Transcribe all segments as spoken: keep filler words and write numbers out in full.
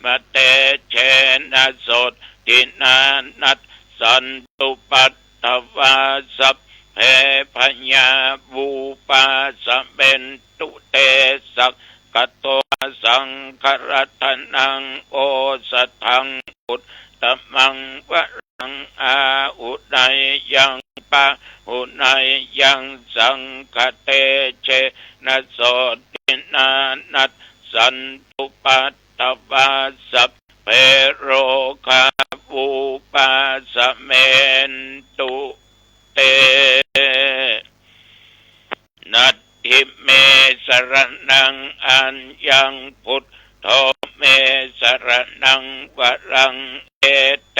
มะเตเจนะโสตถินานัสสันตุปัตถวา สัพเพพยา วูปาสะเมนตุ เต สักขะโต สังฆรัตนัง โอสถัง อุตตมัง วรัง อาหุเนยยัಂ ปะหุเนยยัಂ สังฆะเตเจนะโสตถินานัสสันตุปัตถวา สัพเพโรคา วูปาสะเมนตุ เต นัตถิเม สะระณัง อัญญัง พุทโธ เม สะระณัง วรัง เอเต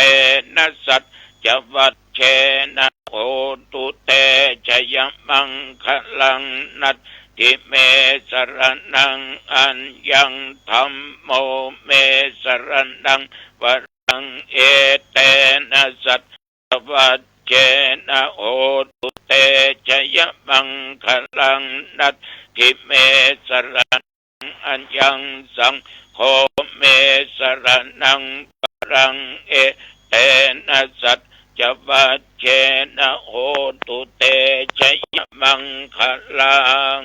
นะ สัจจะวัจเจนะ โหตุ เต จะยะมังคะลัง นัตถิเม สะระณัง อัญญัง ธัมโม เม สะระณัง วรัง เอเตนะ สัจจะวัจเจนะ โหตุ เต จะยะมังคะลัง นัตถิเม สะระณัง อัญญัง สังโฆ เม สะระณัง วรัง เอเตนะ สัจจะวัจเจนะ โหตุ เต จะยะมังคะลัง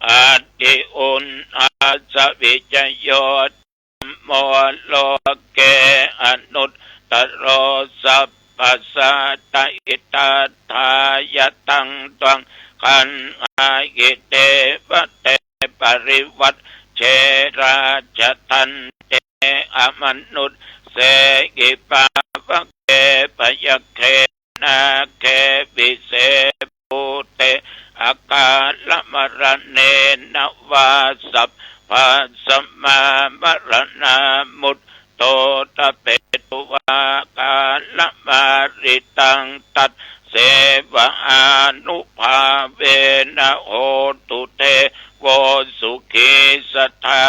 อัตถิอุณาสะวิจโย ธัมโม โลเก อนุตตะโร สัพพะสัตตะ หิตัตถายะ ตัง ตวัง คันหาหิ เตวะเต ปริวัจเช ราชะทันเต อมนุสเสหิ ปาวะเก ปะยะเก นาเก วิเส ภูเต อะกาละมะระเณนะ วา สัพพัสสะ มามะระณา มุตโต ตะเปตุ วา กาละมาริตัง ตัสเสวะ อานุภาเวนะ โหตุ เตโว สุขี สะทา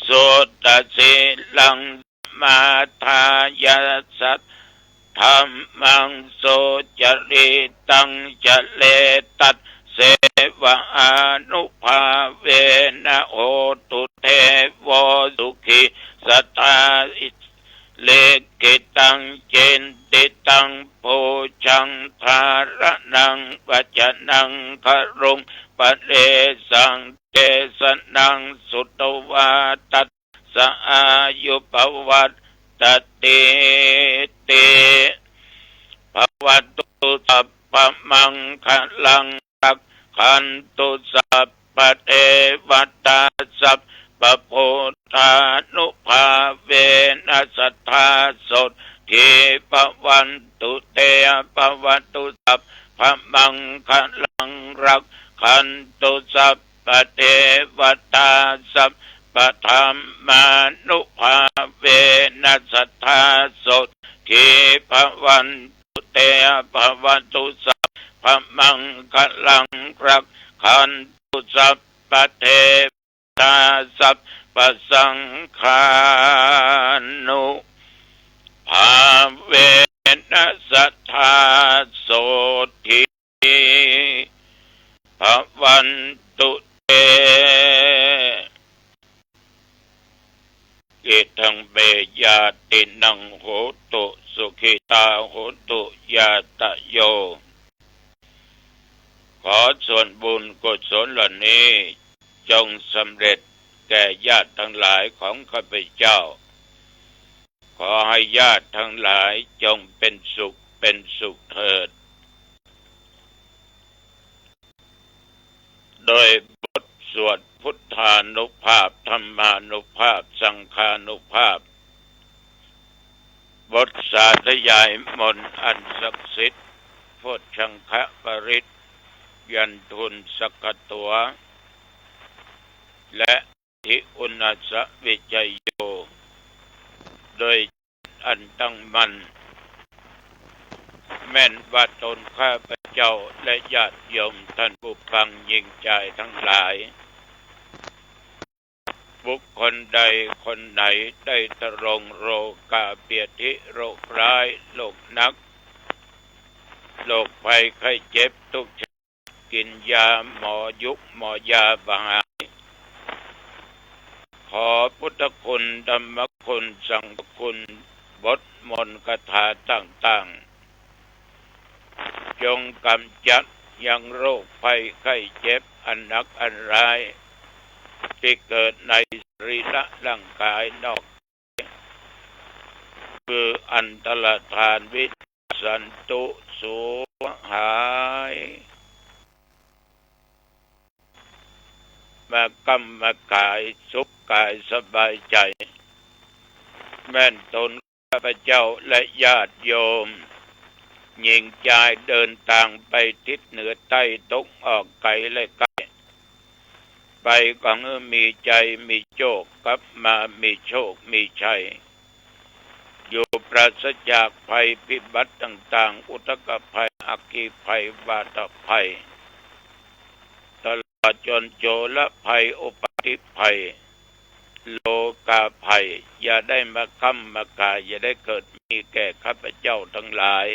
สุตะสีลัง สะมาทายะ สัทธัมมัง สุจริตัง จะเร ตัสเสวะ อานุภาเวนะ โหตุ เตโว สุขี สะทา ลิขิตัง จินติตัง ปูชัง ธาระณัง วัจจะนัง คารุง ปะเรสัง เตสะนัง สุตวา ตัสสะ อายุ ปะวัตตะติติ ภะวะตุ สัพพะมังคะลัง รักขันตุ สัพพะเทวะตา สัพพะพุทธานุภาเวนะ สัตถา โสตถี ภะวันตุ เต ภะวะตุ สัพพะมังคะลัง รักขันตุ สัพ พะเทวะตา สัพพะธัมมานุภาเวนะ สัตถา โสตถี ภะวันตุ เต ภะวะตุ สัพพะมังคะลัง รักขันตุ สัพพะเทวะตา สัพพะสังฆานุภาเวนะ สัตถา โสตถี ภะวันตุ เต อิทัง เม ญาตินัง โหตุ สุขิตา โหนตุ ญาตะโย ขอส่วนบุญกุศลเหล่านี้ จงสำเร็จแก่ญาติทั้งหลายของข้าพเจ้า ขอให้ญาติทั้งหลายจงเป็นสุข เป็นสุขเถิด โดยบทสวดพุทธานุภาพ ธัมมานุภาพ สังฆานุภาพ บทสาธยายมนต์อันศักดิ์สิทธิ์ โพชฌังคปริตร ยันทูลสักขะตั๋ว และ ทิอุณาสวิจโย โดยอันตั้งมั่น แม่นว่าตนข้าพเจ้าและญาติโยมท่านผู้ฟังหญิงชายทั้งหลาย บุคคลใดคนไหนได้ทรงโรคาพยาธิโรคร้ายโรคหนัก โรคภัยไข้เจ็บทุกชนิด กินยาหมอยุกหมอยาบ่หาย อพุทธคุณ ธรรมคุณ สังฆคุณ บทมนต์คาถาต่างๆ จงกำจัดยังโรคภัยไข้เจ็บอันหนักอันร้าย ตี้เกิดในสรีระร่างกายนอก คืออันตรธาน วินาศสันตุ สูญหาย มาก้ำมาขาย สุขกายสบายใจ๋ แม่นตนข้าพเจ้าและญาติโยม ญิงจายเดินตางไปทิศเหนือใต้ตะวันออก ไก๋และใก้ ไปขอหื้อมีใจ๋มีโจค กลับมามีโชคมีชัย อยู่ปราศจากภัยพิบัติต่างๆ อุทกภัย อัคคีภัย วาตภัย ตลอดจ๋นโจรภัย อุปัตถิภัย โรคาภัย อย่าได้มาก้ำมาขาย อย่าได้เกิดมีแก่ข้าพเจ้าตังหลาย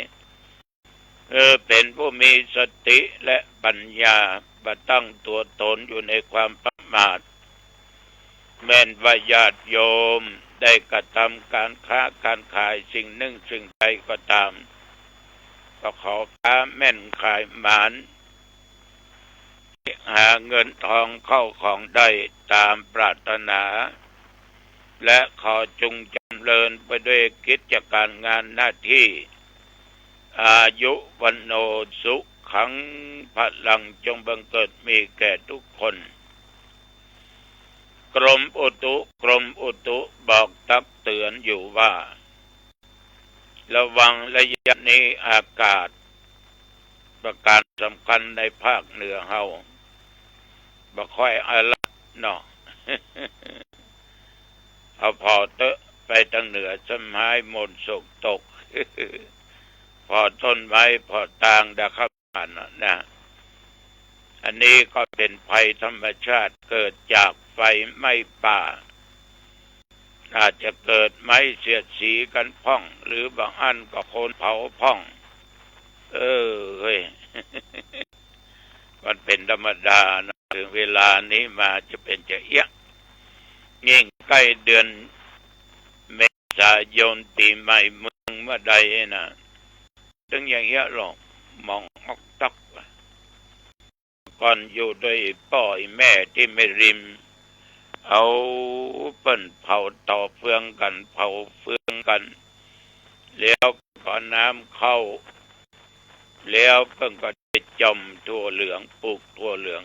เออ เป๋นผู้มีสติและปัญญา บ่ตั้งตั๋วต๋นอยู่ในความประมาท แม่นว่าญาติโยมได้กระทำก๋านค้าก๋านขายสิ่งนึ่งสิ่งใดก็ต๋าม ก็ขอค้าแม่นขายหมาน หาเงินทองเข้าของได้ต๋ามปรารถนา และขอจงจ๋ำเริญไปด้วยกิจก๋านงานหน้าตี้ อายุ วัณโณ สุขัง พลัง จงบังเกิดมีแก่ทุกคน กรมอุตุ กรมอุตุบอกตักเตื๋อนอยู่ว่า ระวังระยะนี้อากาศ ประก๋านสำคัญในภาคเหนือเฮา บ่ค่อยอะหลัดเนาะ เอาผ่อเต๊อะ ไปตางเหนือซ้ำฮ้ายมนต์สกตก ผ่อต้นไม้ ผ่อตางดาครับ อันนั้นนะ อันนี้ก็เป๋นภัยธรรมชาติเกิดจากไฟไหม้ป่า อาจจะเกิดไม้เสียดสีกั๋นพ่อง หรือบางอันก็คนเผาพ่อง เออ เฮ้ย มันเป๋นธรรมดานะ เถิงเวลานี้มาจะเป๋นจะเอี้ย ยิ่งใก้เดือนเมษายน ปี๋ใหม่เมืองเมื่อใดนะ ตึงอย่างเอี้ยหลอก มองออกตัก ก่อนอยู่ด้วยป้อแม่ตี้แม่ริม เอาเปิ้นเผาต่อเฟืองกั๋น เผาเฟืองกั๋น แล้วก็น้ำเข้า แล้วเปิ้นก็ได้จ่อมถั่วเหลือง ปลูกถั่วเหลือง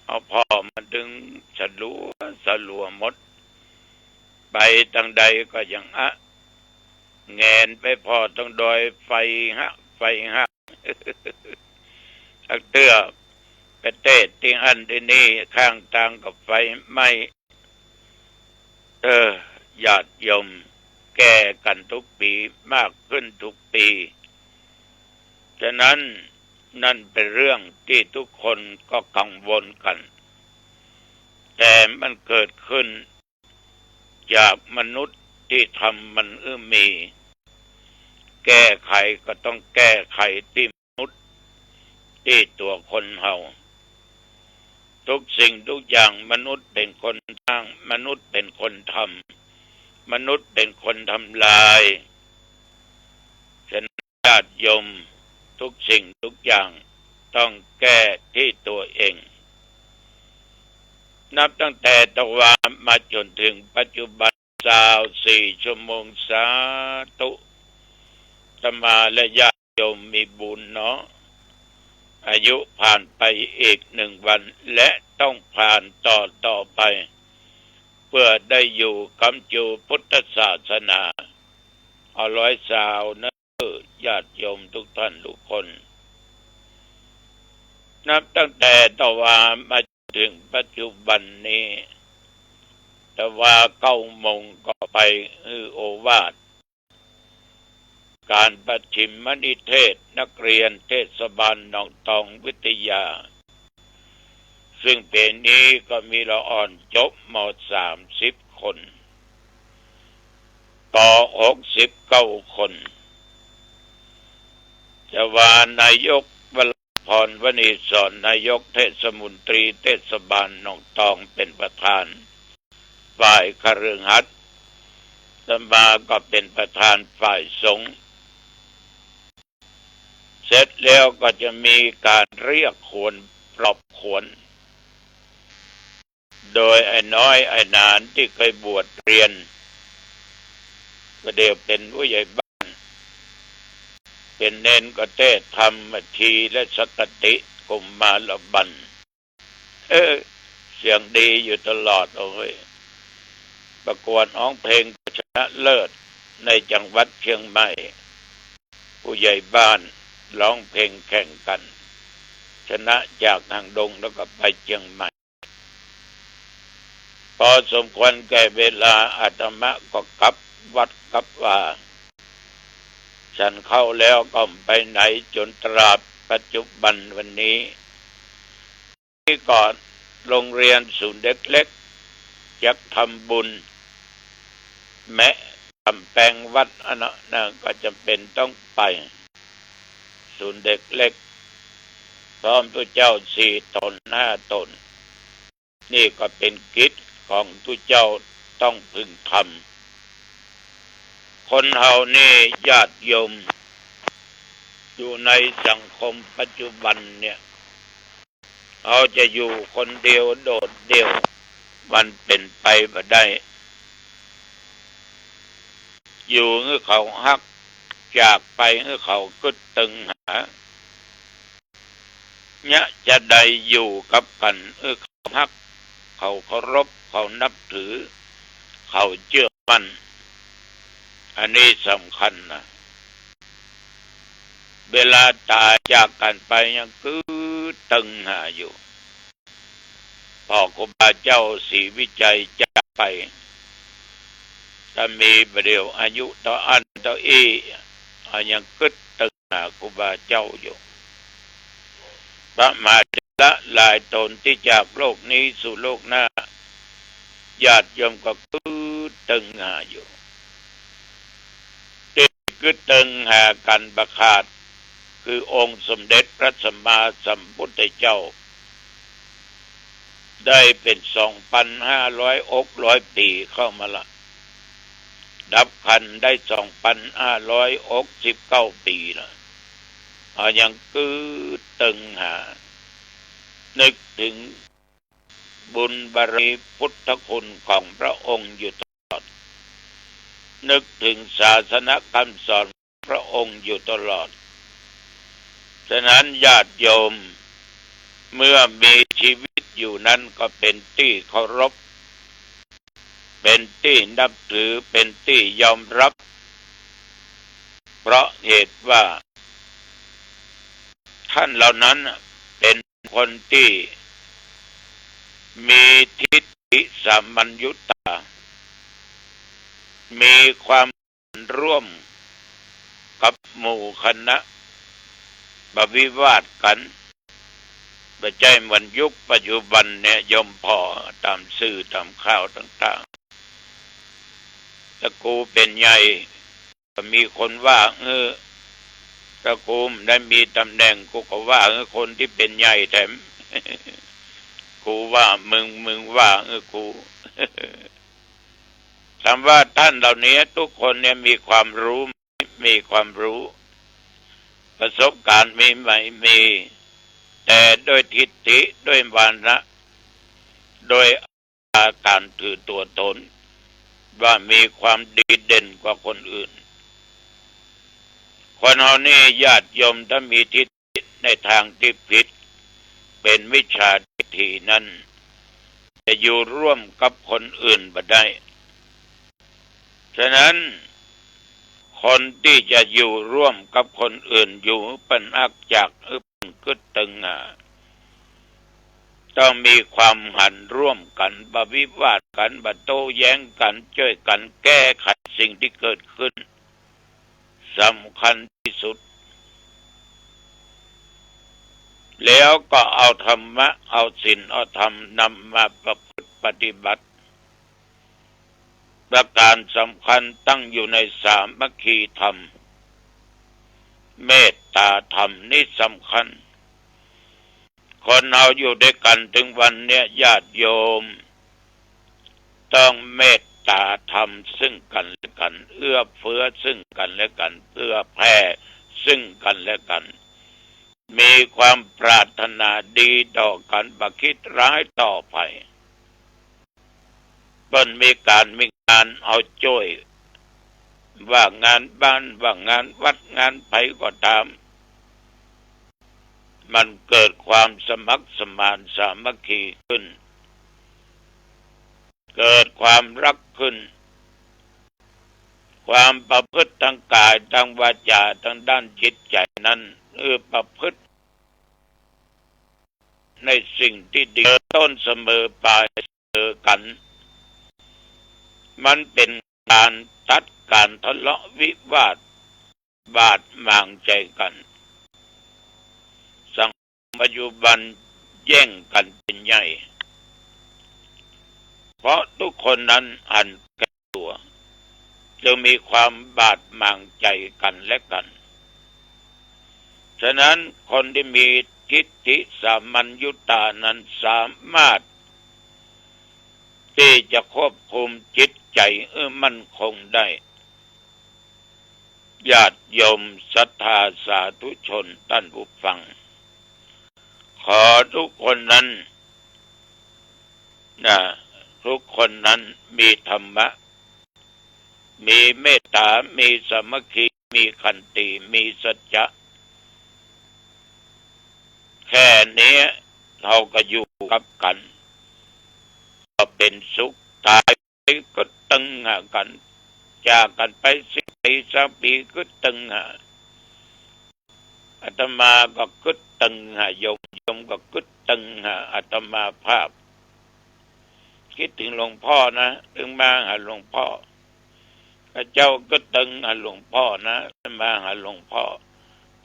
เอาผ่อมาตึงสลัวสลัวหมด ไปตางใดก็อย่างอะ แหงนไปผ่อตางดอย ไฟฮะ ไฟฮะ ตักเตื้อ ประเทศตี้อั้นตี้นี่ ข้างตางก็ไฟไหม้ เออ ญาติโยม แก้กั๋นทุกปี๋ มากขึ้นทุกปี๋ ฉะนั้นนั่นเป๋นเรื่องตี้ทุกคนก็กังวลกั๋น แต่มันเกิดขึ้น จากมนุษย์ตี้ทำมันอื้อมี แก้ไขก็ต้องแก้ไขตี้มนุษย์ ตี้ตั๋วคนเฮา ทุกสิ่งทุกอย่างมนุษย์เป๋นคนสร้าง มนุษย์เป๋นคนทำ มนุษย์เป๋นคนทำลาย ฉะนั้นญาติโยม ทุกสิ่งทุกอย่างต้องแก้ตี้ตั๋วเอง นับตั้งแต่ตะวามาจ๋นเถิงปัจจุบัน ซาวสี่ชั่วโมง สาธุ อาตมาและญาติโยมมีบุญเนาะ อายุผ่านไปอีกหนึ่งวัน และต้องผ่านต่อต่อไป เพื่อได้อยู่กำจูพุทธศาสนา เอาร้อยซาวเนอะ ญาติโยมทุกท่านทุกคน นับตั้งแต่ตะวามาจนถึงปัจจุบันนี้ ตะวาเก้าโมงก็ไปหื้อโอวาท ก๋านประถมนิเทศนักเรียนเทศบาลหนองตองวิทยา ซึ่งปี๋นี้ก็มีละอ่อนจบ ม.สามสิบคน ป.หกสิบเก้าคน ตะวานายกวราพร วณีสอน นายกเทศมนตรีเทศบาลหนองตองเป๋นประธาน ฝ่ายคฤหัสถ์ อาตมาก็เป็นประธานฝ่ายสงฆ์ เสร็จแล้วก็จะมีการเรียกขวัญปลอบขวัญ โดยไอ้น้อยไอ้หนานตี้เคยบวชเรียน ก็เดี๋ยวเป็นผู้ใหญ่บ้าน เป็นเณรก็เตศน์ธรรมทีและสักกติกุมมารบัณฑ์ เออ เสียงดีอยู่ตลอด โอ้ย ประกวดฮ้องเพลงก็ชนะเลิศในจังหวัดเชียงใหม่ ผู้ใหญ่บ้านฮ้องเพลงแข่งกัน ชนะจากหางดงแล้วก็ไปเชียงใหม่ พอสมควรแก่เวลา อาตมาก็กลับวัดกลับวา ฉันข้าวแล้วก็ไปไหน จ๋นตราบปัจจุบันวันนี้ นี่ก็โรงเรียนศูนย์เด็กเล็ก จักทำบุญ แมะทำแปลงวัดอันนั้นนะ ก็จ๋ำเป็นต้องไป ศูนย์เด็กเล็ก พร้อมตุ๊เจ้าสี่ต๋นห้าต๋น นี่ก็เป็นกิจของตุ๊เจ้าต้องพึงทำ คนเฮานี่ญาติโยม อยู่ในสังคมปัจจุบันเนี่ย เฮาจะอยู่คนเดียวโดดเดี่ยว มันเป๋นไปบ่ได้ อยู่หื้อเขาฮัก จากไปหื้อเขากึ๊ดตึงหา เยียะจาใดอยู่กับกั๋นหื้อเขาฮัก เขาเคารพ เขานับถือ เขาเจื้อมั่น อันนี้สำคัญนะ เวลาต๋ายจากกั๋นไปยังกึ๊ดตึงหาอยู่ ผ่อครูบาเจ้าศรีวิชัยจากไป ก็มีบ่าเดี่ยวอายุเต้าอั้นเต้าอี้ ก็ยังกึ๊ดตึงหาครูบาเจ้าอยู่ พระมหาเถระหลายต๋นตี้จากโลกนี้สู่โลกหน้า ญาติโยมก็กึ๊ดตึงหาอยู่ ตี้กึ๊ดตึงหากั๋นบ่ขาด คือองค์สมเด็จพระสัมมาสัมพุทธเจ้า ได้เป๋นสองปันห้าร้อย อกร้อยปี๋เข้ามาละ ดับขันธ์ได้สองปันห้าร้อยหกสิบเก้าปี๋ละ ก็ยังกึ๊ดตึงหา นึกเถิงบุญบารมีพุทธคุณของพระองค์อยู่ตลอด นึกเถิงศาสนกำสอนพระองค์อยู่ตลอด ฉะนั้นญาติโยม เมื่อมีชีวิตอยู่นั้นก็เป๋นตี้เคารพ เป๋นตี้นับถือ เป๋นตี้ยอมรับ เพราะเหตุว่า ท่านเหล่านั้นเป๋นคนตี้มีทิฏฐิสามัญญุตา มีความร่วมกับหมู่คณะ บ่วิวาทกั๋น บ่ใจ้เหมือนยุคปัจจุบันเนี่ย โยมผ่อต๋ามสื่อต๋ามข่าวต่างๆ ถ้ากูเป๋นใหญ่ ก็มีคนว่า เออ ถ้ากูบ่ได้มีต๋ำแหน่ง กูก็ว่า เออ คนตี้เป๋นใหญ่แถม กูว่ามึง มึงว่า เออ กู ถามว่าท่านเหล่านี้ทุกคนเนี่ยมีความรู้ไหม มีความรู้ ประสบการณ์มีไหม มี แต่ด้วยทิฏฐิ ด้วยมานะ ด้วย อาการถือตั๋วต๋น ว่ามีความดีเด่นกว่าคนอื่น คนเฮานี่ญาติโยมถ้ามีทิฏฐิในตางตี้ผิด เป๋นมิจฉาทิฏฐินั้น จะอยู่ร่วมกับคนอื่นบ่ได้ ฉะนั้น คนตี้จะอยู่ร่วมกับคนอื่น อยู่หื้อเปิ้นฮัก จากหื้อเปิ้นกึ๊ดตึงหา ต้องมีความหันร่วมกั๋น บ่วิวาทกั๋น บ่โต้แย้งกั๋น จ้วยกั๋นแก้ไขสิ่งตี้เกิดขึ้น สำคัญตี้สุด แล้วก็เอาธรรมะ เอาศีล เอาธรรมนำมาประพฤติปฏิบัติ ประการสำคัญตั้งอยู่ในสามัคคีธรรม เมตตาธรรมนี่สำคัญ คนเฮาอยู่ด้วยกั๋นเถิงวันเนี้ย ญาติโยม ต้อง ซึ่งกั๋นและกั๋น เอื้อเฟื้อซึ่งกั๋นและกั๋น เผื่อแผ่ซึ่งกั๋นและกั๋น มีความปรารถนาดีต่อกั๋น บ่คิดร้ายต่อใผ เปิ้นมีก๋านมีงานเอาจ้วย ว่างานบ้าน ว่างานวัด งานใผก็ต๋าม มันเกิดความสมัครสมานสามัคคีขึ้น เกิดความฮักขึ้น ความประพฤติตางก๋าย ตางวาจา ตางด้านจิตใจ๋นั้น เออ ประพฤติในสิ่งตี้ดี ต้นเสมอปายเสมอกั๋น มันเป๋นก๋านตัดก๋านทะเลาะวิวาท บาดหมางใจ๋กั๋น สังคมปัจจุบันแย่งกั๋นเป๋นใหญ่ เพราะทุกคนนั้นหันแก่ตั๋ว จึงมีความบาดหมางใจ๋กั๋นและกั๋น ฉะนั้นคนตี้มีทิฏฐิสามัญญุตานั้นสามารถตี้จะควบคุมจิตใจ๋หื้อมั่นคงได้ ญาติโยมศรัทธาสาธุชนต้านผู้ฟัง ขอทุกคนนั้นนะ ทุกคนนั้นมีธรรมะ มีเมตต๋า มีสามัคคี มีขันติ มีสัจจะ แค่นี้เฮาก็อยู่กับกั๋น ก็เป๋นสุข ต๋ายไปกึ๊ดตึงหากั๋น จากกั๋นไปสิบปี๋ซาวปี๋กึ๊ดตึงหา อาตมาก็กึ๊ดตึงหาโยม โยมก็กึ๊ดตึงหาอาตมาภาพ กึ๊ดเถิงหลวงป้อนะ เถิงมาหาหลวงป้อ ข้าเจ้ากึ๊ดตึงหาหลวงป้อนะ มาหาหลวงป้อ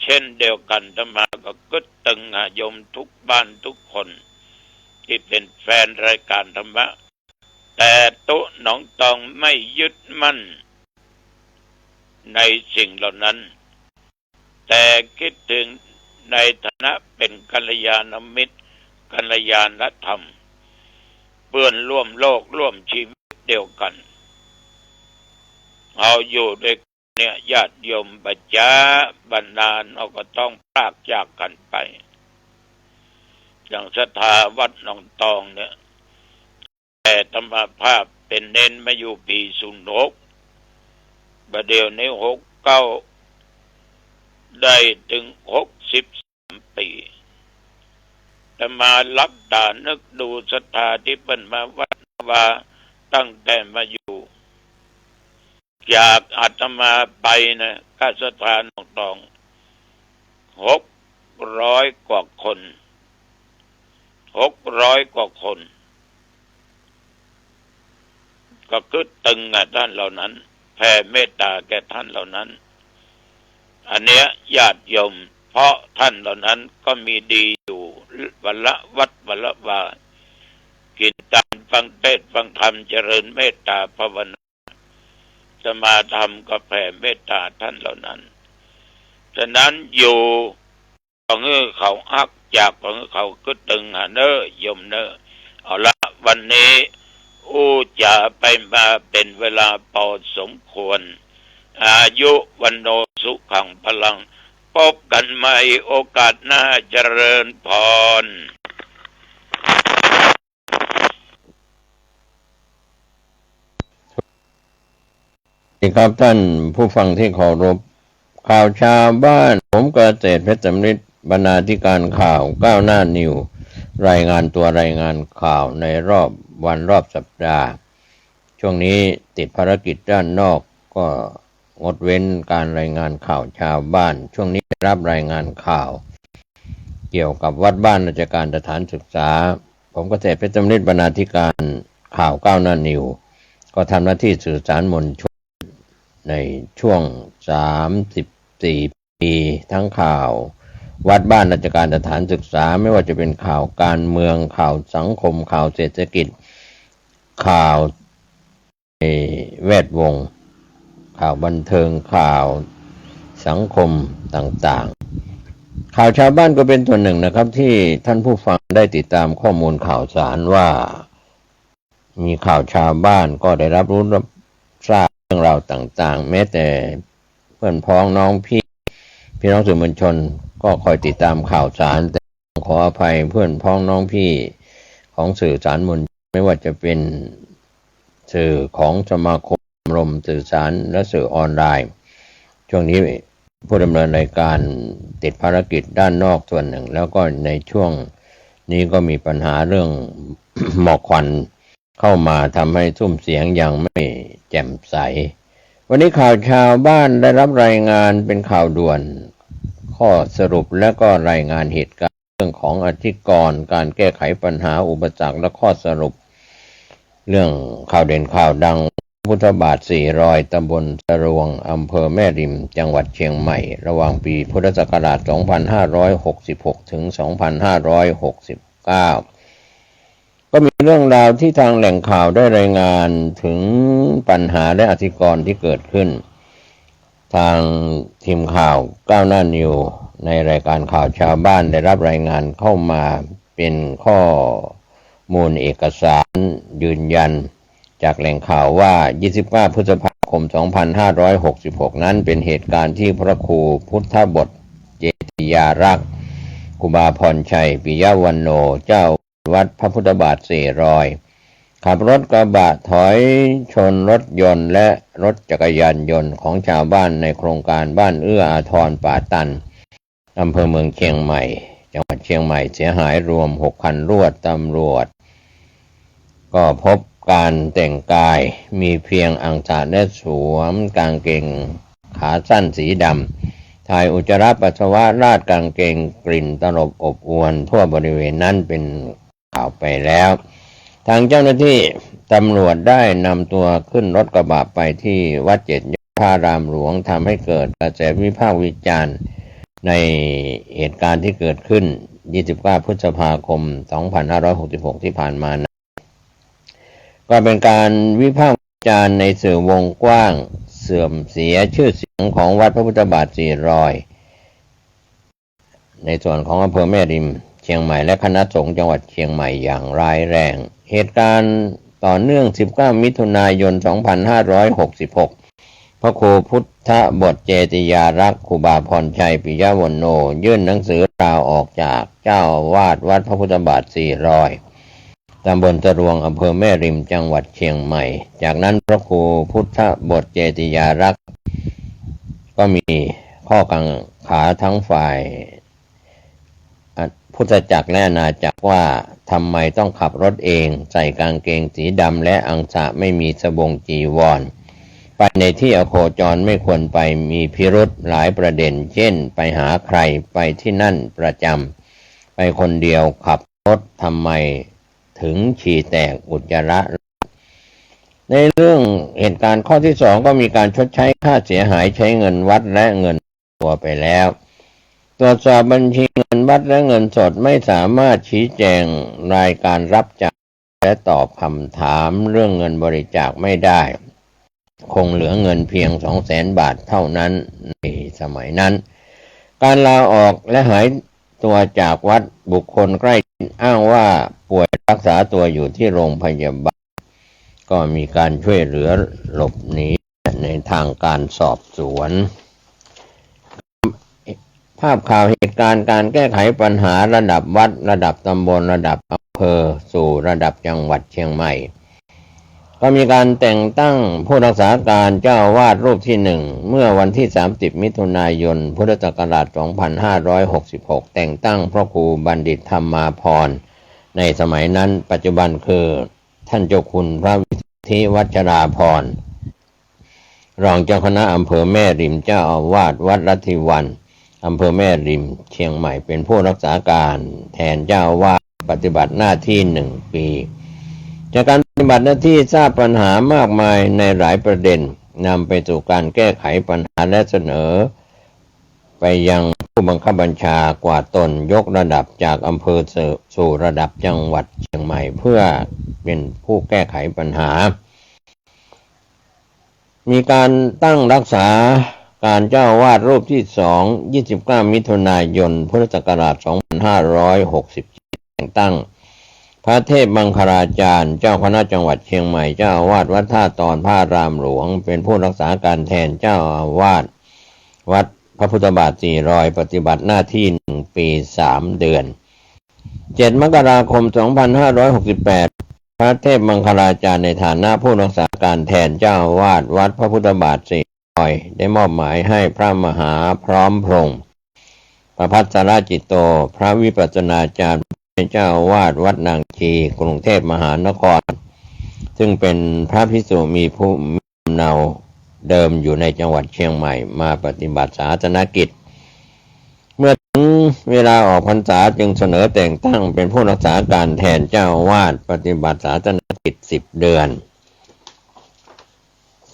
เช่นเดียวกั๋น อาตมาก็กึ๊ดตึงหาโยมกู้บ้านกู้คน ตี้เป๋นแฟนรายก๋านธรรมะ แต่ตุ๊หนองตองไม่ยึดมั่นในสิ่งเหล่านั้น แต่กึ๊ดเถิงในฐานะเป๋นกัลยาณมิตร กัลยาณธรรม เปื้อนร่วมโลกร่วมชีวิตเดียวกั๋น เฮาอยู่ด้วยกั๋นเนี่ย ญาติโยม บ่จ๊าบ่นานเฮาก็ต้องพรากจากกั๋นไป อย่างศรัทธาวัดหนองตองเนี่ย แต่อาตมาภาพเป๋นเณรมาอยู่ปี๋ศูนย์หก บ่าเดี่ยวนี้หกเก้า ได้เถิงหกสิบสามปี๋ อาตมาหลับต๋านึกดูศรัทธาตี้เปิ้นมาวัดวาตั้งแต่มาอยู่ จากอาตมาไปนะ กับศรัทธาหนองตอง หกร้อยกว่าคน หกร้อยกว่าคน ก็กึ๊ดตึงกับท่านเหล่านั้น แผ่เมตต๋าแก่ท่านเหล่านั้น อันเนี้ยญาติโยม เพราะท่านเหล่านั้นก็มีดีอยู่วันละวัดวันละวา กิ๋นตาน ฟังเตสน์ฟังธรรม เจริญเมตต๋าภาวนา สมาทานธรรมก็แผ่เมตต๋าท่านเหล่านั้น ฉะนั้นอยู่ก็หื้อเขาฮัก จากก็หื้อเขากึ๊ดตึงหาเน่อโยมเน่อ เอาละ วันนี้อู้จ๋าไปมาเป๋นเวลาปอสมควร อายุ วัณโณ สุขัง พลัง พบกั๋นใหม่โอกาสหน้า เจริญพร สวัสดีครับท่านผู้ฟังที่เคารพ ข่าวชาวบ้าน ผมเกษตรเพชรสำริด บรรณาธิการข่าวก้าวหน้านิวส์ รายงานตัวรายงานข่าวในรอบวันรอบสัปดาห์ ช่วงนี้ติดภารกิจด้านนอก ก็งดเว้นการรายงานข่าวชาวบ้าน ช่วงนี้ได้รับรายงานข่าวเกี่ยวกับวัดบ้านราชการสถานศึกษา ผมเกษตรเพชรสำริด บรรณาธิการข่าวก้าวหน้านิวส์ ก็ทำหน้าที่สื่อสารมวลชนในช่วงสามสิบสี่ปี ทั้งข่าววัดบ้านราชการสถานศึกษา ไม่ว่าจะเป็นข่าวการเมือง ข่าวสังคม ข่าวเศรษฐกิจ ข่าวในแวดวง ข่าวบันเทิง ข่าวสังคมต่างๆ ข่าวชาวบ้านก็เป็นส่วนหนึ่งนะครับ ที่ท่านผู้ฟังได้ติดตามข้อมูลข่าวสารว่า มีข่าวชาวบ้านก็ได้รับรู้รับท รื่องราวต่างๆ แม้แต่เพื่อนพ้องน้องพี่ พี่น้องสื่อมวลชนก็คอยติดตามข่าวสาร แต่ขออภัยเพื่อนพ้องน้องพี่ของสื่อสารมวลชน ไม่ว่าจะเป็นสื่อของสมาคม ชมรมสื่อสารและสื่อออนไลน์ ช่วงนี้ผู้ดำเนินรายการติดภารกิจด้านนอกส่วนหนึ่ง แล้วก็ในช่วงนี้ก็มีปัญหาเรื่องหมอกควันเข้ามาทำให้ซุ่มเสียงยังไม่แจ่มใส วันนี้ข่าวชาวบ้านได้รับรายงานเป็นข่าวด่วน ข้อสรุปและก็รายงานเหตุการณ์เรื่องของอธิกรณ์ การแก้ไขปัญหาอุปสรรคและข้อสรุป เรื่องข่าวเด่นข่าวดัง พุทธบาทสี่รอย ตำบลสะรวง อำเภอแม่ริม จังหวัดเชียงใหม่ ระหว่างปีพุทธศักราช สองพันห้าร้อยหกสิบหก ถึง สองพันห้าร้อยหกสิบเก้า ก็มีเรื่องราวที่ทางแหล่งข่าวได้รายงานถึงปัญหาและอธิกรณ์ที่เกิดขึ้น ทางทีมข่าวก้าวหน้านิว ในรายการข่าวชาวบ้านได้รับรายงานเข้ามาเป็นข้อมูลเอกสารยืนยันจากแหล่งข่าวว่า ยี่สิบเก้า พฤษภาคม สองพันห้าร้อยหกสิบหก นั้นเป็นเหตุการณ์ที่พระครูพุทธบดเจติยารักษ์ ครูบาพรชัย ปิยวันโน เจ้าวัดพระพุทธบาทสี่รอย ขับรถกระบะถอยชนรถยนต์และรถจักรยานยนต์ของชาวบ้านในโครงการบ้านเอื้ออาทรป่าตัน อำเภอเมืองเชียงใหม่ จังหวัดเชียงใหม่ เสียหายรวมหกคันรวด ตำรวจก็พบการแต่งกายมีเพียงอังสะและสวมกางเกงขาสั้นสีดำ ถ่ายอุจจาระปัสสาวะราดกางเกงกลิ่นตลบอบอวลทั่วบริเวณนั้นเป็น ข่าวไปแล้ว ทางเจ้าหน้าที่ตำรวจได้นำตัวขึ้นรถกระบะไปที่วัดเจติยพระอารามหลวง ทำให้เกิดกระแสวิพากษ์วิจารณ์ในเหตุการณ์ที่เกิดขึ้น ยี่สิบเก้า พฤษภาคม สองพันห้าร้อยหกสิบหก ที่ผ่านมานั้น ก็เป็นการวิพากษ์วิจารณ์ในสื่อวงกว้าง เสื่อมเสียชื่อเสียงของวัดพระพุทธบาทสี่รอย ในส่วนของอำเภอแม่ริมเชียงใหม่และคณะสงฆ์จังหวัดเชียงใหม่อย่างร้ายแรง เหตุการณ์ต่อเนื่อง สิบเก้า มิถุนายน สองพันห้าร้อยหกสิบหก พระครูพุทธบดเจติยารักษ์ ครูบาพรชัย ปิยวรรณโณ ยื่นหนังสือลาออกจากเจ้าอาวาสวัดพระพุทธบาทสี่รอย ตำบลสะรวง อำเภอแม่ริม จังหวัดเชียงใหม่ จากนั้นพระครูพุทธบดเจติยารักษ์ ก็มีข้อกังขาทั้งฝ่ายพุทธจักรและอาณาจักรว่า ทำไมต้องขับรถเอง ใส่กางเกงสีดำและอังสะไม่มีสบงจีวร ไปในที่อโคจรไม่ควรไป มีพิรุธหลายประเด็น เช่น ไปหาใคร ไปที่นั่นประจำ ไปคนเดียว ขับรถทำไมถึงฉี่แตกอุจจาระ ในเรื่องเหตุการณ์ข้อที่สอง ก็มีการชดใช้ค่าเสียหายใช้เงินวัดและเงินตัวไปแล้ว ตรวจสอบบัญชีเงินวัดและเงินสด ไม่สามารถชี้แจงรายการรับจ่ายและตอบคำถามเรื่องเงินบริจาคไม่ได้ คงเหลือเงินเพียง สองแสน บาทเท่านั้นในสมัยนั้น การลาออกและหายตัวจากวัด บุคคลใกล้ชิดอ้างว่าป่วยรักษาตัวอยู่ที่โรงพยาบาล ก็มีการช่วยเหลือหลบหนีในทางการสอบสวน ภาพข่าวเหตุการณ์การแก้ไขปัญหาระดับวัด ระดับตำบล ระดับอำเภอ สู่ระดับจังหวัดเชียงใหม่ ก็มีการแต่งตั้งผู้รักษาการเจ้าอาวาสรูปที่หนึ่ง เมื่อวันที่ สามสิบ มิถุนายน พุทธศักราช สองพันห้าร้อยหกสิบหก แต่งตั้งพระครูบัณฑิตธรรมาภรณ์ ในสมัยนั้น ปัจจุบันคือท่านเจ้าคุณพระวิสุทธิวัชราภรณ์ รองเจ้าคณะอำเภอแม่ริม เจ้าอาวาสวัดรัตถิวัน อำเภอแม่ริม เชียงใหม่ เป็นผู้รักษาการแทนเจ้าอาวาส ปฏิบัติหน้าที่หนึ่งปี จากการปฏิบัติหน้าที่ทราบปัญหามากมายในหลายประเด็น นำไปสู่การแก้ไขปัญหาและเสนอไปยังผู้บังคับบัญชากว่าตน ยกระดับจากอำเภอสู่ระดับจังหวัดเชียงใหม่ เพื่อเป็นผู้แก้ไขปัญหา มีการตั้งรักษาการเจ้าอาวาสรูปที่สอง ยี่สิบเก้า มิถุนายน พุทธศักราช สองพันห้าร้อยหกสิบเจ็ด แต่งตั้ง พระเทพมังคลาจารย์ เจ้าคณะจังหวัดเชียงใหม่ เจ้าอาวาสวัดท่าตอนพระอารามหลวง เป็นผู้รักษาการแทนเจ้าอาวาสวัดพระพุทธบาทสี่รอย ปฏิบัติหน้าที่หนึ่งปีสามเดือน เจ็ดมกราคมสองพันห้าร้อยหกสิบแปด พระเทพมังคลาจารย์ในฐานะผู้รักษาการแทนเจ้าอาวาสวัดพระพุทธบาทสี่รอย ได้มอบหมายให้พระมหาพร้อมพงษ์ ประภัสสรจิตโต พระวิปัสสนาจารย์ เจ้าอาวาสวัดนางชี กรุงเทพมหานคร ซึ่งเป็นพระภิกษุมีภูมิลำเนาเดิมอยู่ในจังหวัดเชียงใหม่ มาปฏิบัติศาสนกิจ เมื่อถึงเวลาออกพรรษาจึงเสนอแต่งตั้งเป็นผู้รักษาการแทนเจ้าอาวาส ปฏิบัติศาสนกิจสิบเดือน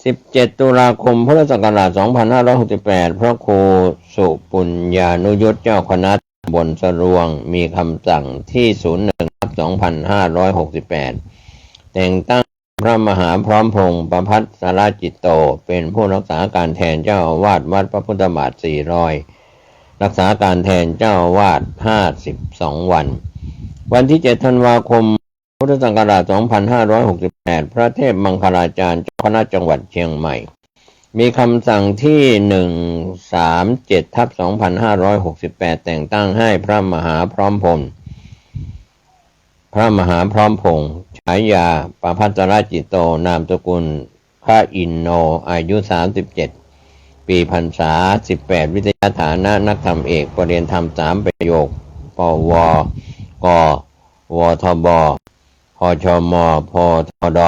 สิบเจ็ดตุลาคมพุทธศักราชสองพันห้าร้อยหกสิบแปด พระครูสุปุญญานุยุต เจ้าคณะตำบลสะรวง มีคำสั่งที่ศูนย์หนึ่งทับสองพันห้าร้อยหกสิบแปด แต่งตั้งพระมหาพร้อมพงษ์ ประภัสสรจิตโต เป็นผู้รักษาการแทนเจ้าอาวาสวัดพระพุทธบาทสี่รอย รักษาการแทนเจ้าอาวาสห้าสิบสองวัน วันที่เจ็ดธันวาคม พุทธศักราชสองพันห้าร้อยหกสิบแปด พระเทพมังคลาจารย์ เจ้าคณะจังหวัดเชียงใหม่ มีคำสั่งที่หนึ่งสามเจ็ดทับสองพันห้าร้อยหกสิบแปด แต่งตั้งให้พระมหาพร้อมพงษ์ พระมหาพร้อมพงษ์ ฉายาประภัสสรจิตโต นามสกุล พระอินโน อายุสามสิบเจ็ดปี พรรษาสิบแปด วิทยาฐานะนักธรรมเอก ประริญญาธรรมสามประโยค ปวก วทบ พชม พทด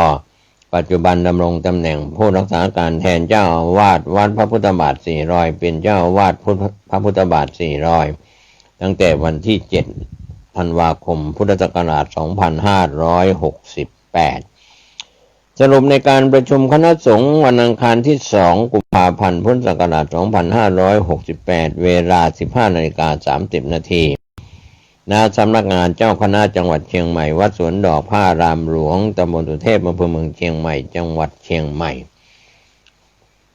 ปัจจุบันดำรงตำแหน่งผู้รักษาการแทนเจ้าอาวาสวัดพระพุทธบาทสี่รอย เป็นเจ้าอาวาสพุทธ พระพุทธบาทสี่รอย ตั้งแต่วันที่เจ็ดธันวาคมพุทธศักราชสองพันห้าร้อยหกสิบแปด สรุปในการประชุมคณะสงฆ์วันอังคารที่สองกุมภาพันธ์พุทธศักราชสองพันห้าร้อยหกสิบแปด เวลาสิบห้านาฬิกาสามสิบนาที ณ สำนักงานเจ้าคณะจังหวัดเชียงใหม่ วัดสวนดอกพระอารามหลวง ตำบลสุเทพ อำเภอเมืองเชียงใหม่ จังหวัดเชียงใหม่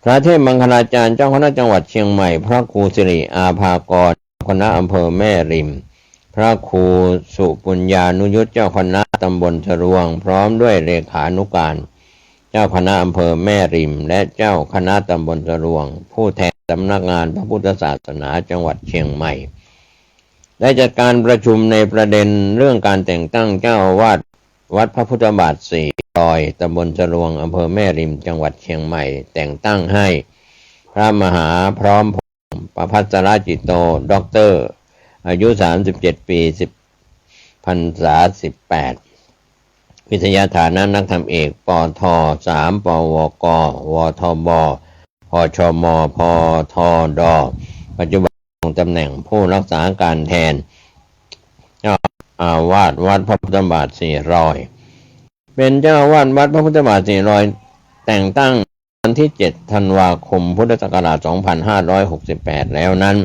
พระเทพมังคลาจารย์ เจ้าคณะจังหวัดเชียงใหม่ พระครูสิริอาภากร คณะอำเภอแม่ริม พระครูสุปุญญานุยุต เจ้าคณะตำบลสะรวง พร้อมด้วยเลขานุการ เจ้าคณะอำเภอแม่ริม และเจ้าคณะตำบลสะรวง ผู้แทนสำนักงานพระพุทธศาสนาจังหวัดเชียงใหม่ ได้จัดการประชุมในประเด็นเรื่องการแต่งตั้งเจ้าอาวาสวัดพระพุทธบาทสี่รอย ตำบลสะรวง อำเภอแม่ริม จังหวัดเชียงใหม่ แต่งตั้งให้พระมหาพร้อมพงษ์ ประภัสสรจิตโต ด็อกเตอร์ อายุสามสิบเจ็ดปี สิบ พรรษาสิบแปด วิทยาฐานะนักธรรมเอก ปท สาม ปวก วทบ พชม พทด ปัจจุบันดำรงตำแหน่งผู้รักษาการแทนเจ้าอาวาสวัดพระพุทธบาทสี่รอย เป็นเจ้าอาวาสวัดพระพุทธบาทสี่รอย แต่งตั้งวันที่เจ็ดธันวาคมพุทธศักราชสองพันห้าร้อยหกสิบแปดแล้วนั้น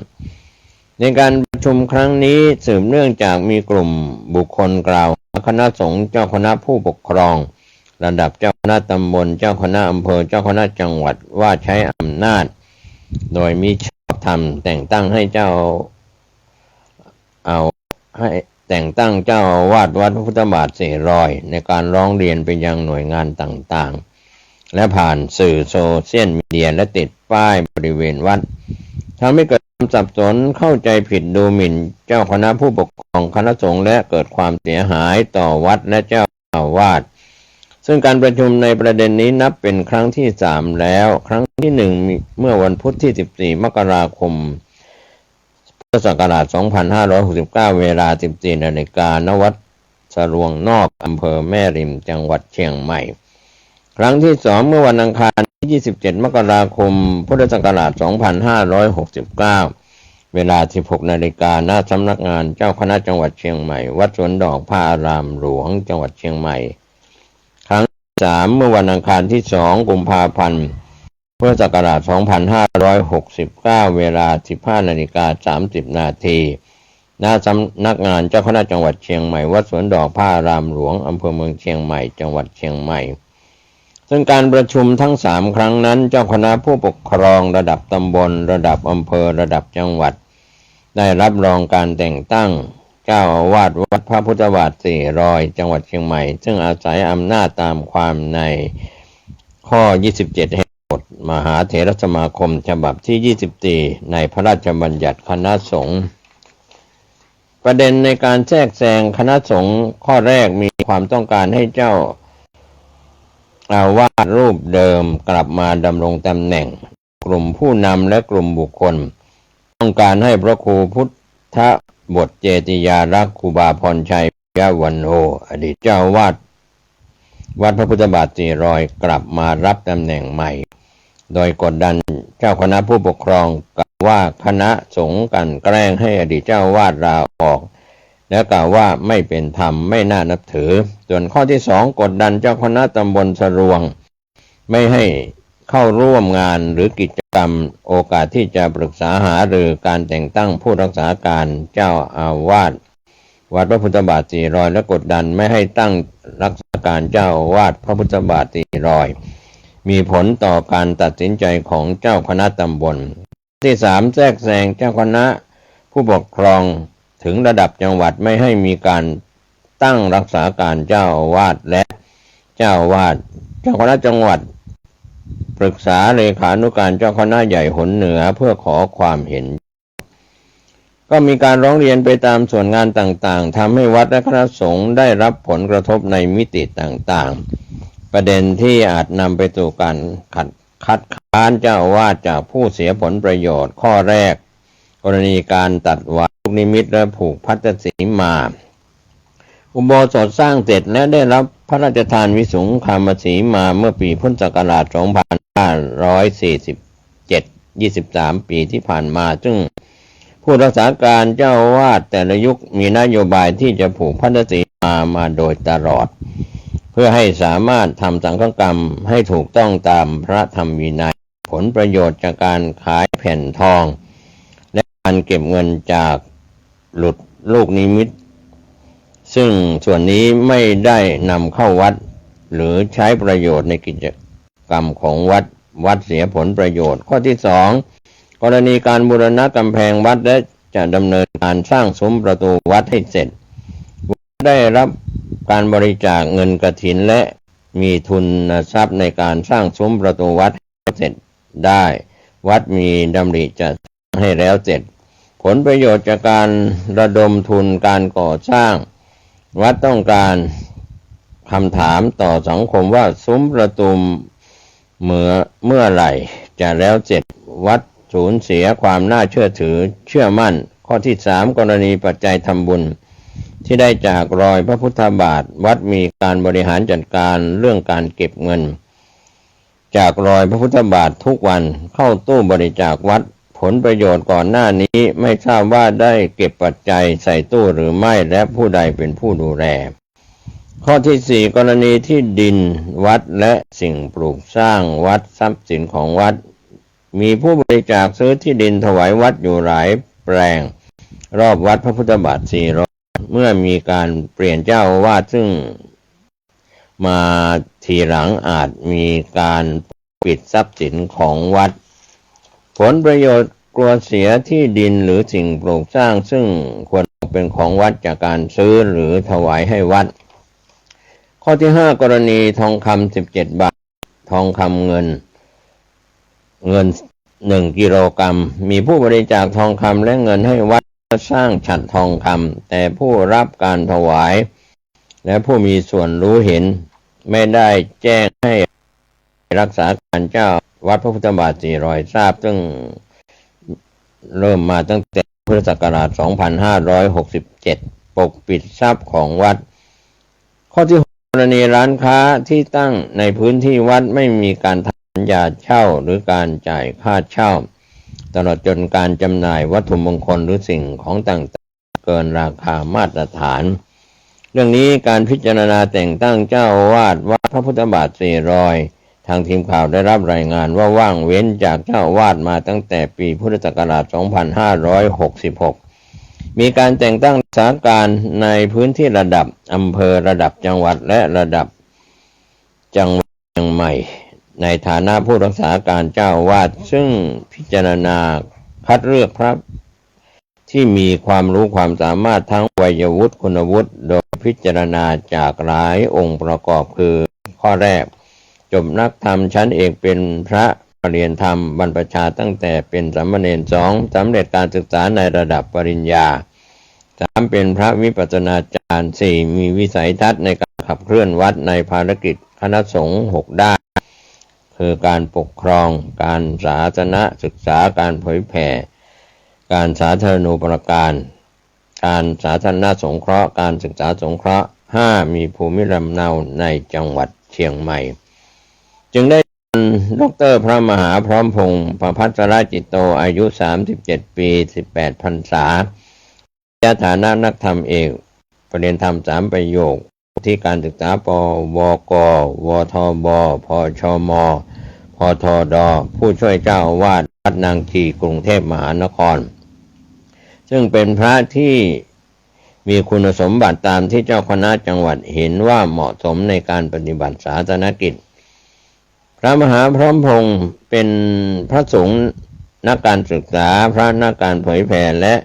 ในการประชุมครั้งนี้สืบเนื่องจากมีกลุ่มบุคคลกล่าวหาคณะสงฆ์ เจ้าคณะผู้ปกครอง ระดับเจ้าคณะตำบล เจ้าคณะอำเภอ เจ้าคณะจังหวัด ว่าใช้อำนาจโดยมิชอบธรรม แต่งตั้งให้เจ้า เอา ให้แต่งตั้งเจ้าอาวาสวัดพระพุทธบาทสี่รอย ในการร้องเรียนไปยังหน่วยงานต่างๆ และผ่านสื่อโซเชียลมีเดีย และติดป้ายบริเวณวัด ทำให้เกิดความสับสน เข้าใจผิด ดูหมิ่นเจ้าคณะผู้ปกครองคณะสงฆ์ และเกิดความเสียหายต่อวัดและเจ้าอาวาส ซึ่งการประชุมในประเด็นนี้นับเป็นครั้งที่สามแล้ว ครั้งที่หนึ่งมี เมื่อวันพุธที่สิบสี่มกราคม พุทธศักราชสองพันห้าร้อยหกสิบเก้า เวลาสิบสี่นาฬิกา ณ วัดสะรวงนอก อำเภอแม่ริม จังหวัดเชียงใหม่ ครั้งที่สองเมื่อวันอังคารที่ยี่สิบเจ็ดมกราคม พุทธศักราชสองพันห้าร้อยหกสิบเก้า เวลาสิบหกนาฬิกา ณ สำนักงานเจ้าคณะจังหวัดเชียงใหม่ วัดสวนดอกพระอารามหลวง จังหวัดเชียงใหม่ ครั้งที่สามเมื่อวันอังคารที่สองกุมภาพันธ์ พุทธศักราชสองพันห้าร้อยหกสิบเก้า เวลาสิบห้านาฬิกาสามสิบนาที ณ สำนักงานเจ้าคณะจังหวัดเชียงใหม่ วัดสวนดอกพระอารามหลวง อำเภอเมืองเชียงใหม่ จังหวัดเชียงใหม่ ซึ่งการประชุมทั้งสามครั้งนั้น เจ้าคณะผู้ปกครองระดับตำบล ระดับอำเภอ ระดับจังหวัด ได้รับรองการแต่งตั้ง เจ้าอาวาสวัดพระพุทธบาทสี่รอย จังหวัดเชียงใหม่ ซึ่งอาศัยอำนาจตามความในข้อ ยี่สิบเจ็ด แห่งกฎมหาเถรสมาคมฉบับที่ ยี่สิบสี่ ในพระราชบัญญัติคณะสงฆ์ ประเด็นในการแทรกแซงคณะสงฆ์ข้อแรกมีความต้องการให้เจ้าอาวาสรูปเดิมกลับมาดำรงตำแหน่ง กลุ่มผู้นำและกลุ่มบุคคล ต้องการให้พระครูพุทธบดเจติยารักษ์ ครูบาพรชัย ปิยะวันโน อดีตเจ้าอาวาสวัดพระพุทธบาทสี่รอย กลับมารับตำแหน่งใหม่ โดยกดดันเจ้าคณะผู้ปกครอง กล่าวว่าคณะสงฆ์กลั่นแกล้งให้อดีตเจ้าอาวาสลาออก และกล่าวว่าไม่เป็นธรรม ไม่น่านับถือ ส่วนข้อที่สอง กดดันเจ้าคณะตำบลสะรวง ไม่ให้เข้าร่วมงานหรือกิจกรรม โอกาสที่จะปรึกษาหารือการแต่งตั้งผู้รักษาการเจ้าอาวาสวัดพระพุทธบาทสี่รอย และกดดันไม่ให้ตั้งรักษาการเจ้าอาวาสพระพุทธบาทสี่รอย มีผลต่อการตัดสินใจของเจ้าคณะตำบล ที่สาม แทรกแซงเจ้าคณะผู้ปกครองถึงระดับจังหวัด ไม่ให้มีการตั้งรักษาการเจ้าอาวาสและเจ้าอาวาส เจ้าคณะจังหวัดปรึกษาเลขานุการเจ้าคณะใหญ่หนเหนือเพื่อขอความเห็น ก็มีการร้องเรียนไปตามส่วนงานต่างๆ ทำให้วัดและคณะสงฆ์ได้รับผลกระทบในมิติต่างๆ ประเด็นที่อาจนำไปสู่การขัด คัดค้านเจ้าอาวาสจากผู้เสียผลประโยชน์ ข้อแรก กรณีการตัดหวายลูกนิมิตและผูกพัทธสีมา อุโบสถสร้างเสร็จและได้รับพระราชทานวิสุงคามสีมาเมื่อปีพุทธศักราช สองพันห้าร้อยสี่สิบเจ็ด ยี่สิบสาม ปีที่ผ่านมา ซึ่งผู้รักษาการเจ้าอาวาสแต่ละยุคมีนโยบายที่จะผูกพัทธสีมามาโดยตลอด เพื่อให้สามารถทำสังฆกรรมให้ถูกต้องตามพระธรรมวินัย ผลประโยชน์จากการขายแผ่นทอง และการเก็บเงินจากหลุดลูกนิมิต ซึ่งส่วนนี้ไม่ได้นำเข้าวัด หรือใช้ประโยชน์ในกิจกรรมของวัด วัดเสียผลประโยชน์ ข้อที่สอง กรณีการบูรณะกำแพงวัดและจะดำเนินการสร้างซุ้มประตูวัดให้เสร็จ ได้รับการบริจาคเงินกฐินและมีทุนทรัพย์ในการสร้างซุ้มประตูวัดให้เสร็จได้ วัดมีดำริจะสร้างให้แล้วเสร็จ ผลประโยชน์จากการระดมทุนการก่อสร้าง วัดต้องการคำถามต่อสังคมว่า ซุ้มประตูเมื่อ เมื่อไหร่จะแล้วเสร็จ วัดสูญเสียความน่าเชื่อถือเชื่อมั่น ข้อที่สาม กรณีปัจจัยทำบุญ ที่ได้จากรอยพระพุทธบาท วัดมีการบริหารจัดการเรื่องการเก็บเงิน จากรอยพระพุทธบาททุกวันเข้าตู้บริจาควัด ผลประโยชน์ก่อนหน้านี้ไม่ทราบว่าได้เก็บปัจจัยใส่ตู้หรือไม่ และผู้ใดเป็นผู้ดูแล ข้อที่สี่ กรณีที่ดินวัดและสิ่งปลูกสร้างวัด ทรัพย์สินของวัด มีผู้บริจาคซื้อที่ดินถวายวัดอยู่หลายแปลง รอบวัดพระพุทธบาทสี่รอบ เมื่อมีการเปลี่ยนเจ้าอาวาส ซึ่งมาทีหลังอาจมีการปิดทรัพย์สินของวัด ผลประโยชน์กลัวเสียที่ดินหรือสิ่งปลูกสร้าง ซึ่งควรตกเป็นของวัดจากการซื้อหรือถวายให้วัด ข้อที่ห้า กรณีทองคำสิบเจ็ดบาท ทองคำเงิน เงินหนึ่งกิโลกรัม มีผู้บริจาคทองคำและเงินให้วัดสร้างฉัตรทองคำ แต่ผู้รับการถวาย และผู้มีส่วนรู้เห็นไม่ได้แจ้งให้รักษาการเจ้าวัดพระพุทธบาทสี่รอยทราบ ซึ่งเริ่มมาตั้งแต่พุทธศักราช สองพันห้าร้อยหกสิบเจ็ด ปกปิดทรัพย์ของวัด ข้อที่หก กรณีร้านค้าที่ตั้งในพื้นที่วัดไม่มีการทำสัญญาเช่าหรือการจ่ายค่าเช่า ตลอดจนการจำหน่ายวัตถุมงคลหรือสิ่งของต่างๆ เกินราคามาตรฐาน เรื่องนี้การพิจารณาแต่งตั้งเจ้าอาวาสวัดพระพุทธบาทสี่รอย ทางทีมข่าวได้รับรายงานว่าว่างเว้นจากเจ้าอาวาสมาตั้งแต่ปีพุทธศักราช สองพันห้าร้อยหกสิบหก มีการแต่งตั้งรักษาการในพื้นที่ระดับอำเภอ ระดับจังหวัด และระดับจังหวัดเชียงใหม่ ในฐานะผู้รักษาการเจ้าอาวาส ซึ่งพิจารณาคัดเลือกพระ ที่มีความรู้ความสามารถทั้งวัยวุฒิคุณวุฒิ โดยพิจารณาจากหลายองค์ประกอบคือ ข้อแรก จบนักธรรมชั้นเอกเป็นพระประเรียนธรรมบรรพชาตั้งแต่เป็นสามเณร สอง สำเร็จการศึกษาในระดับปริญญา สาม เป็นพระวิปัสสนาจารย์ สี่ มีวิสัยทัศน์ในการขับเคลื่อนวัดในภารกิจคณะสงฆ์หกด้าน คือการปกครอง การศาสนศึกษา การเผยแผ่ การสาธารณูปการ การสาธารณสงเคราะห์ การศึกษาสงเคราะห์ ห้า มีภูมิลำเนาในจังหวัดเชียงใหม่ จึงได้เชิญ ด็อกเตอร์ พระมหาพร้อมพงษ์ ประภัสรจิตโต อายุสามสิบเจ็ดปี สิบแปดพรรษา ยศฐานะนักธรรมเอก ประเรียนธรรมสามประโยค ที่การศึกษา ปวก วทบ พชม พทด ผู้ช่วยเจ้าอาวาสวัดนางชี กรุงเทพมหานคร ซึ่งเป็นพระที่มีคุณสมบัติตามที่เจ้าคณะจังหวัดเห็นว่าเหมาะสมในการปฏิบัติศาสนกิจ พระมหาพร้อมพงษ์เป็นพระสงฆ์นักการศึกษา พระนักการเผยแผ่ และ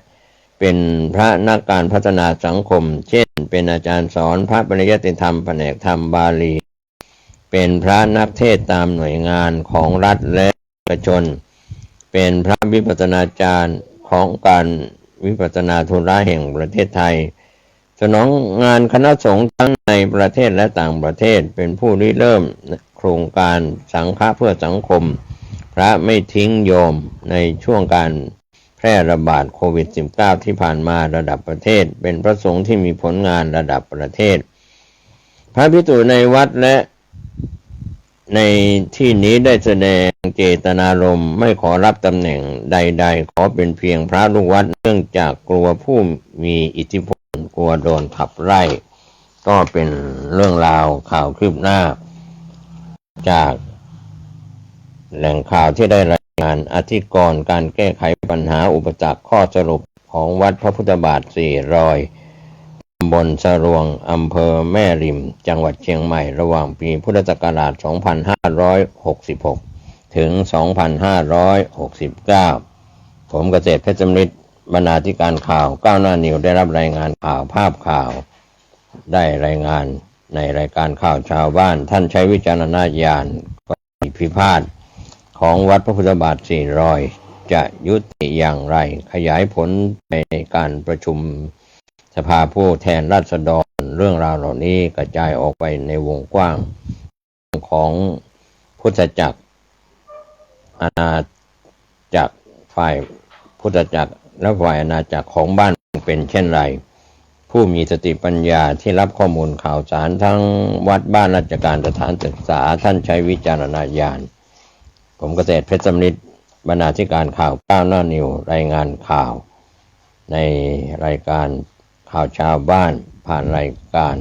เป็นพระนักการพัฒนาสังคม เช่น เป็นอาจารย์สอนพระปริยัติธรรม แผนกธรรมบาลี เป็นพระนักเทศน์ตามหน่วยงานของรัฐและเอกชน เป็นพระวิปัสสนาจารย์ของการวิปัสสนาธุระแห่งประเทศไทย สนองงานคณะสงฆ์ทั้งในประเทศและต่างประเทศ เป็นผู้ริเริ่มโครงการสังฆะเพื่อสังคม พระไม่ทิ้งโยม ในช่วงการแพร่ระบาดโควิด สิบเก้า ที่ผ่านมาระดับประเทศ เป็นพระสงฆ์ที่มีผลงานระดับประเทศ พระภิกษุในวัดและในที่นี้ได้แสดงเจตนารมณ์ไม่ขอรับตำแหน่งใดๆ ขอเป็นเพียงพระลูกวัด เนื่องจากกลัวผู้มีอิทธิพล กลัวโดนขับไล่ ก็เป็นเรื่องราวข่าวคืบหน้า จากแหล่งข่าวที่ได้รายงาน อธิกรณ์การแก้ไขปัญหาอุปสรรค ข้อสรุปของวัดพระพุทธบาทสี่รอย ตำบลสะลวง อำเภอแม่ริม จังหวัดเชียงใหม่ ระหว่างปีพุทธศักราช สองพันห้าร้อยหกสิบหก ถึง สองพันห้าร้อยหกสิบเก้า ผมเกษตรเพชรสำริด บรรณาธิการข่าวก้าวหน้านิว ได้รับรายงานข่าว ภาพข่าว ได้รายงานในรายการข่าวชาวบ้าน ท่านใช้วิจารณญาณ กรณีพิพาทของวัดพระพุทธบาทสี่รอย จะยุติอย่างไร ขยายผลในการประชุมสภาผู้แทนราษฎร เรื่องราวเหล่านี้กระจายออกไปในวงกว้าง ของพุทธจักร อาณาจักร ฝ่ายพุทธจักร และฝ่ายอาณาจักรของบ้านเมืองเป็นเช่นไร ผู้มีสติปัญญาที่รับข้อมูลข่าวสารทั้งวัด บ้าน ราชการ สถานศึกษา ท่านใช้วิจารณญาณ ผมเกษตรเพชรสำริด บรรณาธิการข่าวก้าวหน้านิว รายงานข่าว ในรายการข่าวชาวบ้าน ผ่านรายการ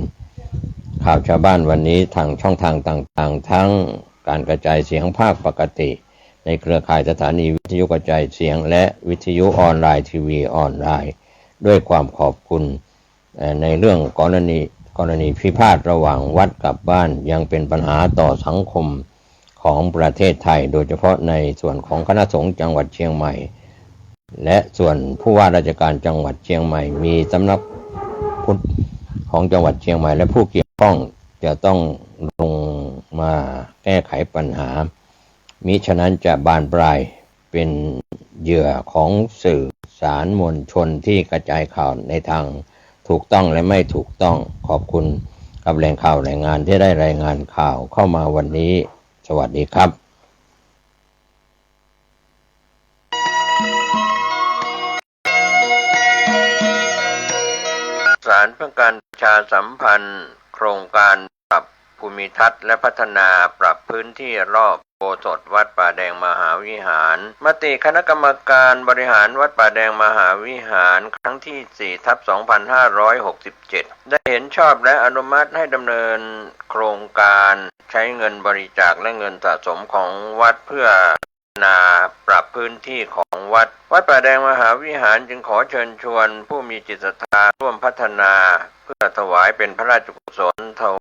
ข่าวชาวบ้านวันนี้ ทางช่องทางต่างๆ ทั้งการกระจายเสียงภาคปกติ ในเครือข่ายสถานีวิทยุกระจายเสียง และวิทยุออนไลน์ ทีวีออนไลน์ ด้วยความขอบคุณ เอ่อ ในเรื่องกรณี กรณีพิพาทระหว่างวัดกับบ้าน ยังเป็นปัญหาต่อสังคมของประเทศไทย โดยเฉพาะในส่วนของคณะสงฆ์จังหวัดเชียงใหม่ และส่วนผู้ว่าราชการจังหวัดเชียงใหม่ มีสำนักพุทธของจังหวัดเชียงใหม่ และผู้เกี่ยวข้องจะต้องลงมาแก้ไขปัญหา มิฉะนั้นจะบานปลายเป็นเหยื่อของสื่อสารมวลชนที่กระจายข่าวในทางถูกต้องและไม่ถูกต้อง ขอบคุณกับแหล่งข่าวแหล่งงานที่ได้รายงานข่าวเข้ามาวันนี้ สวัสดีครับ สารเพื่อการประชาสัมพันธ์โครงการปรับภูมิทัศน์และพัฒนาปรับพื้นที่รอบอุโบสถวัดป่าแดงมหาวิหาร มติคณะกรรมการบริหารวัดป่าแดงมหาวิหารครั้งที่สี่ทับสองพันห้าร้อยหกสิบเจ็ด ได้เห็นชอบและอนุมัติให้ดำเนินโครงการใช้เงินบริจาคและเงินสะสมของวัดเพื่อ นาปรับพื้นที่ของวัด วัดป่าแดงมหาวิหารจึงขอเชิญชวนผู้มีจิตศรัทธาร่วมพัฒนา เพื่อถวายเป็นพระราชกุศล ถ